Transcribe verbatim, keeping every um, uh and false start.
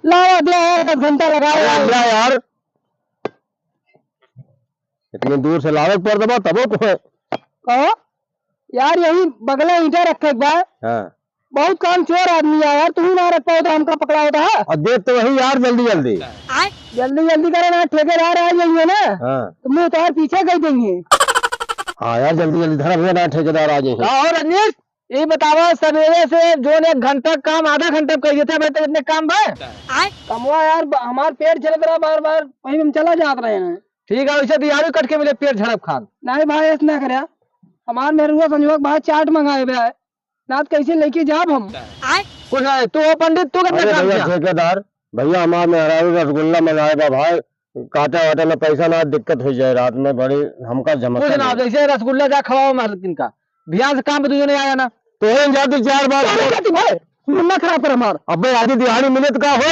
लावा दे यार, दस घंटा लगा अरे यार। अंजा यार, इतनी दूर से लावे के पड़ दबा तबो को। कहो यार, यही बगले ईंटा रखे एक बार। हाँ। बहुत काम चोर आदमी है यार, तू ही ना रख पाओ तो हमका पकड़ा होता है। और देख तो वही यार, जल्दी जल्दी। जल्दी जल्दी करे ना, ठेकेदार आ जाइए ना। हाँ। तो मुँह तो यार पीछे कर देंगे। हाँ यार, जल्दी जल्दी धरा भैया ना, ठेकेदार आ जाइए। हाँ, और रजनीश, ये बतावा, सवेरे से जोन एक घंटा काम आधा घंटा में कर देते, भाई, तो इतने काम बा? कमवा यार, ब-, हमार पेट झड़त रहा बार बार, वहीं हम चला जात रहे हैं। ठीक है, वैसे दिहाड़ी कट के मिले, पेट झड़प खान। नहीं भाई, ऐसा ना करे। हमार मेहरुआ संजोग भाई चाट मंगाए बे है, ना तो कैसे लेके जाब हम? कुछ नहीं, तू हो पंडित, तू कितना अरे काम भैया किया? ठेकेदार, भैया हमार मेहरारू रसगुल्ला मंगाए बा भाई, काटा वाटा में पैसा ना, दिक्कत हो जाए रात में बड़ी, हमका जमत कुछ ना, नहीं। जैसे रसगुल्ला जा खवाओ मार इनका, ध्यान से काम पे तुझे नहीं आया ना। तो हो जाती चार बार। अरे जाती भाई, दिमाग खराब कर हमार। अबे आधी दिहाड़ी मिले तो का हो?